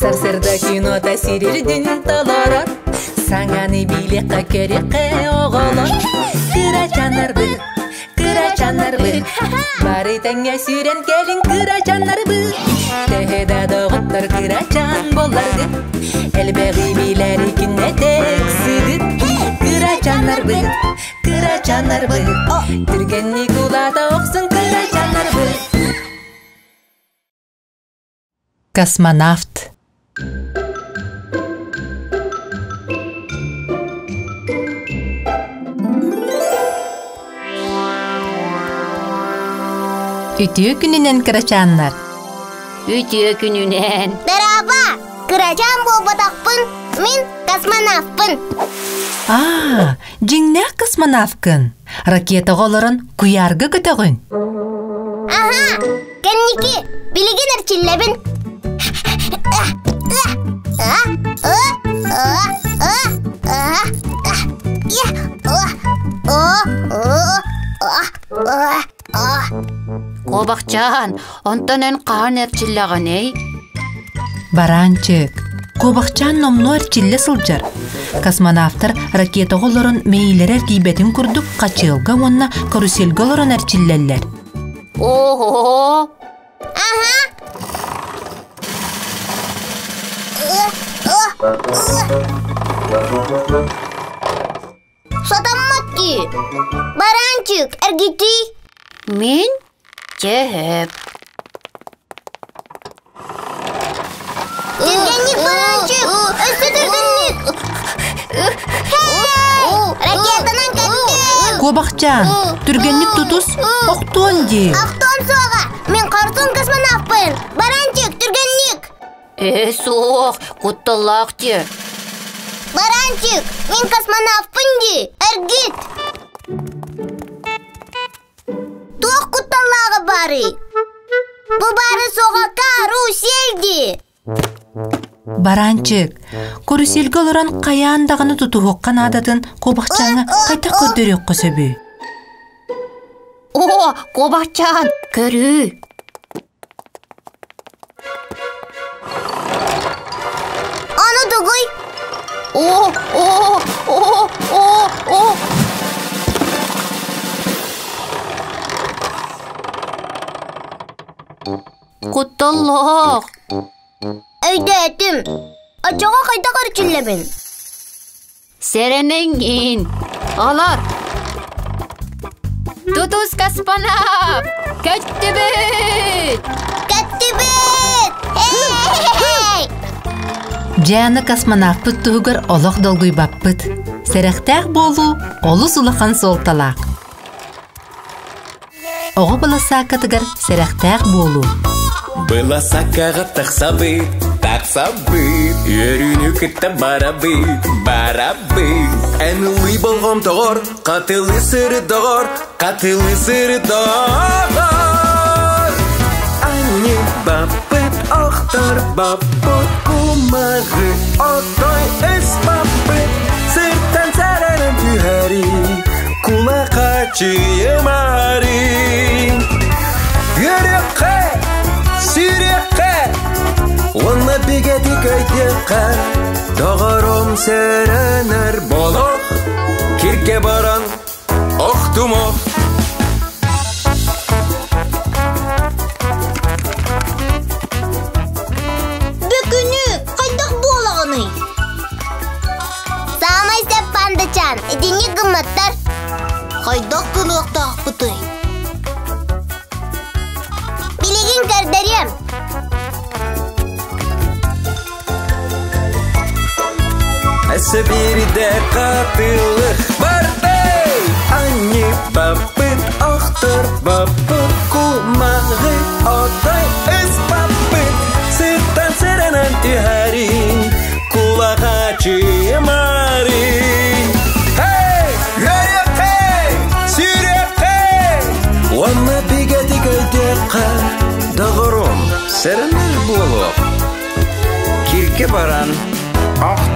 Сарсыарда кинота сирирдин толорор. Саҥаны билиэххэ көрүөххэ оҕолор. Кырачаннарбыт, кырачаннарбыт, бары тэҥҥэ сүүрэн кэлиҥ кырачаннарбыт. Төһө да доҕоттор кырачан буолларгыт, элбэҕи билэри күннэтэ ыксыгыт. Кырачаннарбыт, кырачаннарбыт, түргэнник улаата охсун кырачаннарбыт. Космонавт Үтүө күнүнэн кырачааннар! Үтүө күнүнэн! Дороба! Кырачаан буолбатахпын, мин космонавпын! Аа, дьиҥнээх космонавкын! Ракетаҕа олорон куйаарга көтөҕүн! Аһа, Кэнники, билигин эрчиллэбин. Куобахчаан, онтон эн хаһан эрчиллэҕиний? Бараанчык, куобахчаан номнуо эрчиллэ сылдьар. Космонавтар ракетаҕа олорон мэйиилэрэ эргийбэтин курдук хачыалга уонна карусельга олорон эрчиллэллэр. Ого! Ага. Сатаммат дии. Баранчик, эргитий. Мин чэһэп. Түргэнник, баранчик! Өссө түргэнник! Хей! Ракетанан кэттим! Куобахчаан, түргэнник тутус, охтуон дии. Охтуон суоҕа! Мин хорсун космонавпын! Баранчик, түргэнник! Ээ, суох, кутталлаах дии. Баранчик, мин космонавпын дии! Эргит! Туох кутталлааҕа баарый? Бу баары суоҕа карусель дии! Баранчык, карусельга олорон хайаан даҕаны тутуһуохха наадатын куобахчааҥҥа хайдах көрдөрүөххэ сөбүй? О, куобахчаан, көрүүй! Аны тугуй? О, о, о, о, о! Кутталлаах! Өйдөөтүм. Оччоҕо хайдах эрчиллэбин? Сэрэнэҥҥин! Олор! Тутус космонавт! Көттүбүт! Көттүбүт! Эй! Дьэ, космонавпыт туһугар олох долгуйбаппыт. Сэрэхтээх буолуу олус улахан суолталаах. Оҕо быласааккатыгар сэрэхтээх буолуу. Быласааккаҕа тахсабыт, тахсабыт, үөрүүнү кытта барабыт, барабыт. Эн ыллыы болҕомтоҕор, хатылыы сырыдоҕор, хатылыы сырыдоҕор. Анньы баппыт, охтор баппыт, кумаҕы отой өс баппыт, сыртан сарарын түһэри, Кулахачыйымаары Үөрүөххэ, сүүрүөххэ Уонна бигэтик өйдүөххэ Доҕорум сэрэнэр болох Киргэ баран охтумох Бөкүнү хайдах буолаҕыный? Саамай сөп пандачаан, итинник гымматтар. Хайдах гыныахтаахпытый? Билигин көрдөрүөм. Өссө биирдэ хатылых бардай Анньы баппыт, охтор баппыт, кумаҕы отой өс баппыт Сыттан сэрэнэн түһэрин Кулахачыйымары Hey! Үөрүөххэй! Сүүрүөххэй! Уонна бигэтик өйдүөххэ Доҕорум, сэрэнэр буолуох Киргэ баран охтумуох.